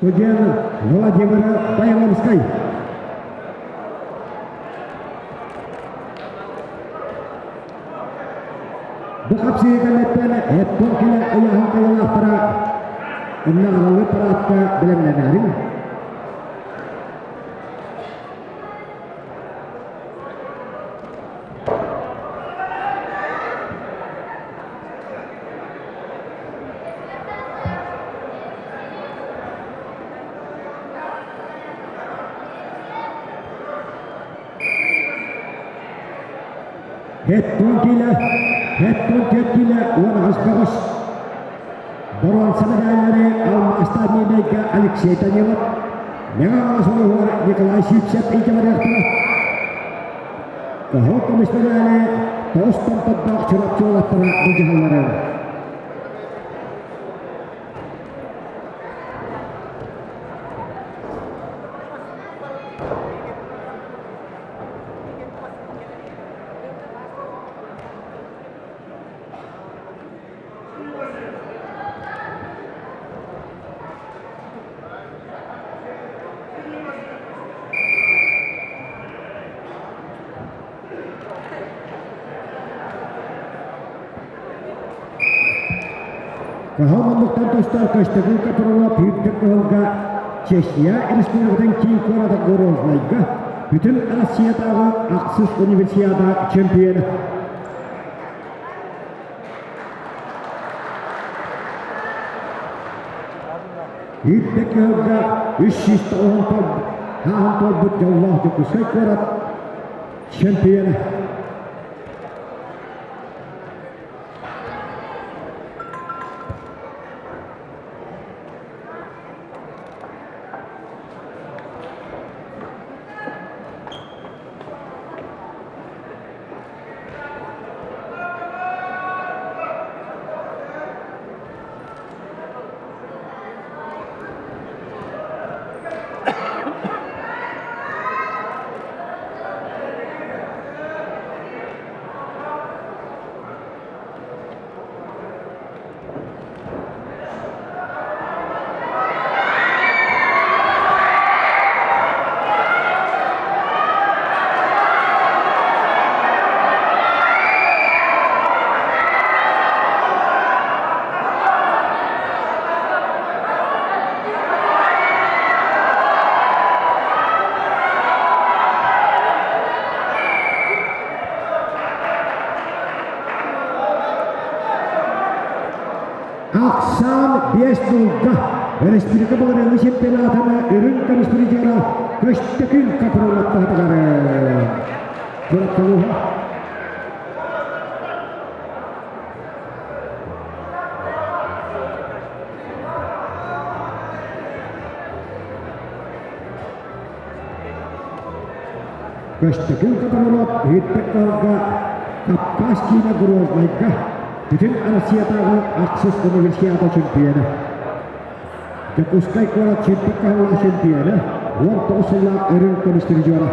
Студент Владимир Баяновскай. Бу хапсыһыы кэнниттэн эттон кэлэ ыйааһын кыайыылаахтара Иннаҕалыы параадка бэлэмнэнээриҥ. Хэттон киилэ, хэттон түөрт киилэ 18 бөҕөс. Боруонса медаллары алмаастаах миинэйгэ Алексей Данилов, Мэҥэ Хаҥалас улууһугар Николай Сивцев илдьэ барыахтара. Кыһыл көмүс медали тоҕус томтордоох Чурапчы уолаттара былдьаһаллара. Кыһыл муннуктан тустар Көстөкүүн Капралов үрдүк кыһылга Чехия Республикатын киин куората Грознайга бүтүн Россиятааҕы ахсыс универсиада чемпиона. Үрдүк кыһылга 390 хааһын туолбут дьоллоох Дьокуускай куорат чемпиона. Ахсаан биэс нолга республика былырыыҥҥы чемпионатына үрүҥ көмүс призера Көстөкүүн Капралов таһытыгар Куоратталыыһа. Көстөкүүн Капралов Иһиттик кыһылга Кавказ киинэ Грознайга бүтүн Россиятааҕы ахсыс универсиада чемпиона. Дьокуускай куорат сүүрбэ кыһаллаах чемпиона, 19 сыллаах үрүҥ көмүс призера.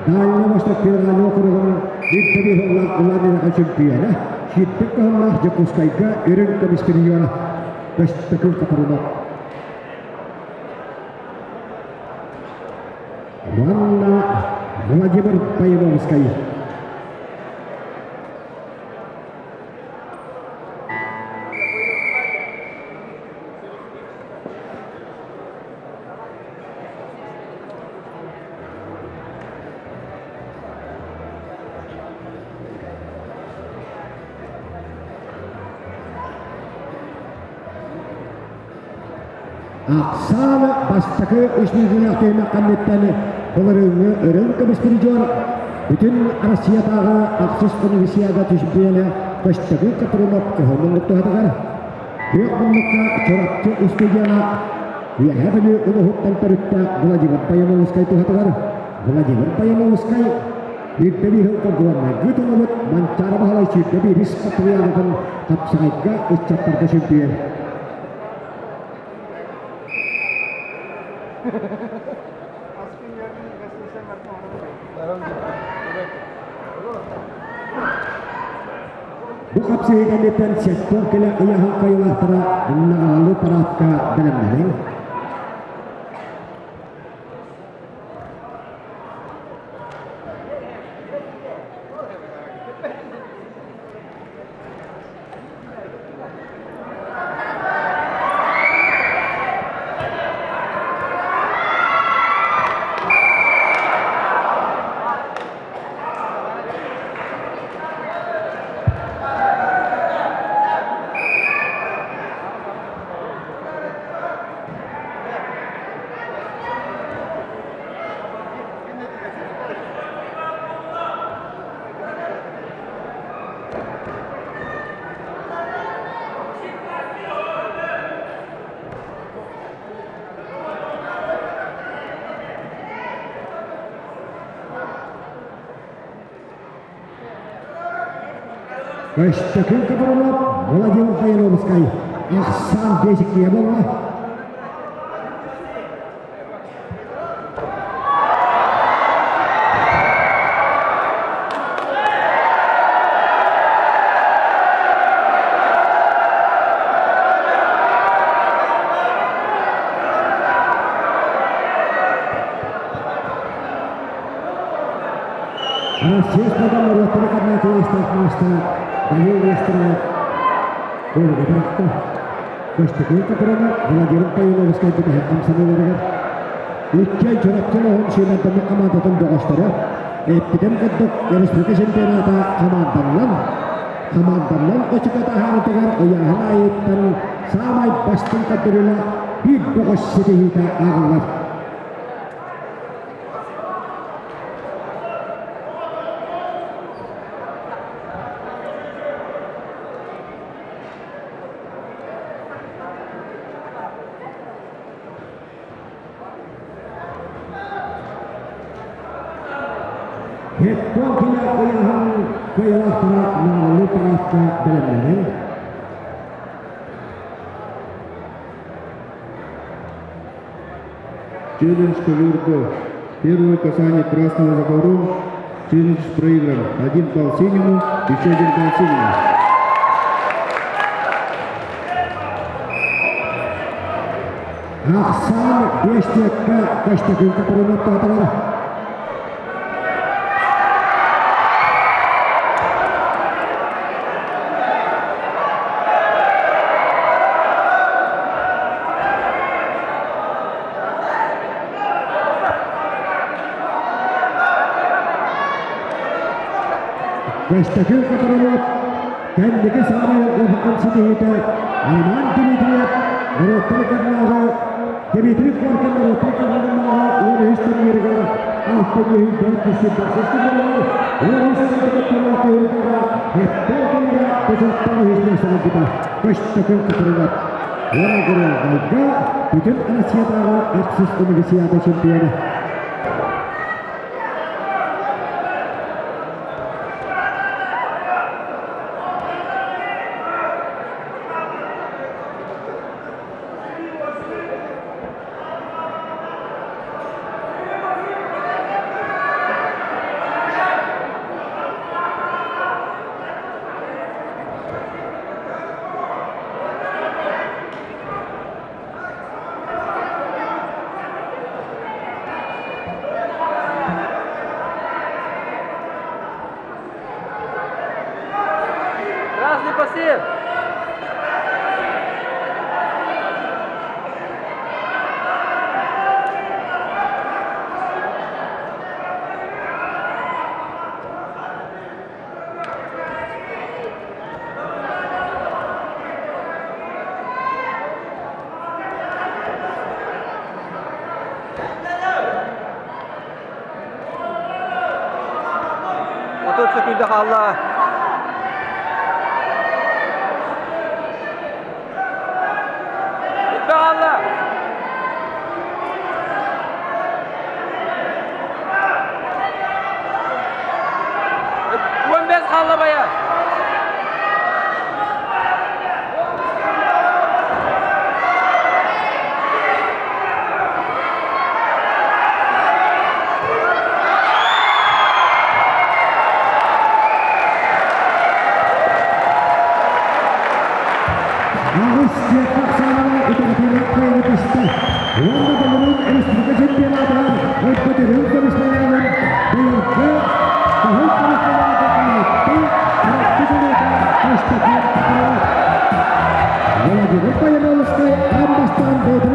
Дальний Восток федеральный округун ирдэбил сыллаах Улан-Үрэҕэ чемпиона, сүүрбэ кыһаллаах Дьокуускайга үрүҥ көмүс призера. Көстөкүүн Капрунов. Уонна Владимир Паевовскай. Оксана бастакы үс мүнүүтүлээх түһүмэх кэнниттэн былырыыҥҥы өрөҥ көмүс призер бүтүн Россиятааҕы ахсыс универсиада чемпиона Көстөкүүн Капрунов кыһыл муннук туһатыгар Күөх муннукка Чурапчы устудьуона Үөһээ Бүлүү улууһуттан төрүттээх Владимир Поямовскай туһатыгар Владимир Поямовскай Ирдэбил Горнайга тылыбыт Манчаары Баһылай сүүрбэ биирис патриархын хапсаҕайга ыччаттарга чемпион. Бу хапсыһыы кэнниттэн сектор кэлэ ыйааһын кыайыылаахтара наҕаралыы параадка бэлэмнэнэн. Көстөкүүн Копырынов, Владимир Поярковскай ахсаан биэсиккиэ буолла. Россия норуоттара кылаастаах маастар Данил Нестеров буолуга бырахта. Көстөкүүн Копырынов Владимир Павловскай бүтэһик хамсаныыларыгар иккиэн Чурапчы оһон сүүмэрдэммит хамаандатын бөҕөстөрө эппитим курдук республика чемпионата хамаанданнан хамаанданнан очко таһаарытыгар ыйааһын аайыттан саамай бастыҥ көрдөрүүлээх биир бөҕөс ситиһиитэ ааҕыллар. Хеттон киинэ ыйааһын кыайыылаахтара наҕыллыы параадка бэлэмнэнэн Челлендж ковер Б. Первое касание красного за ковром. Челлендж проигран. Один балл синему, еще один балл синему. Ахсаан биэстиэккэ Көстөкүүн Копырыноптоотулар. Көстөкүүн Копырынов кэнники саамай улахан ситиһиитэ Роман Дмитриев норуоттар кырнааҕы Дмитрий Коркин норуоттар кырнааҕы уон үһүс турнирыгар алтынньы 4 сүүс уон үс сыл Хеттер кэмигэр бочуоттаах үһүс миэстэни ылбыта. Көстөкүүн Копырынов уон Грозныйга бүтүн Россиятааҕы ахсыс универсиада чемпиона. Красный пассив! 30 секунда хаалла. Бүппэ хаалла. 15 хаалла бая. Аҕыс сиэппэх саалаҕа итэҕэтиилээх кыайыы түстэ. Уонна былырыын республика чемпионатыгар өлбөтүрүн көмүскэлээбит быйылгы кыһыл көмүскэлээбит Таатта Чурапчы чулуута Көстөкүүн Петров. Владимир Поярковскай аан бастаан бэйэтин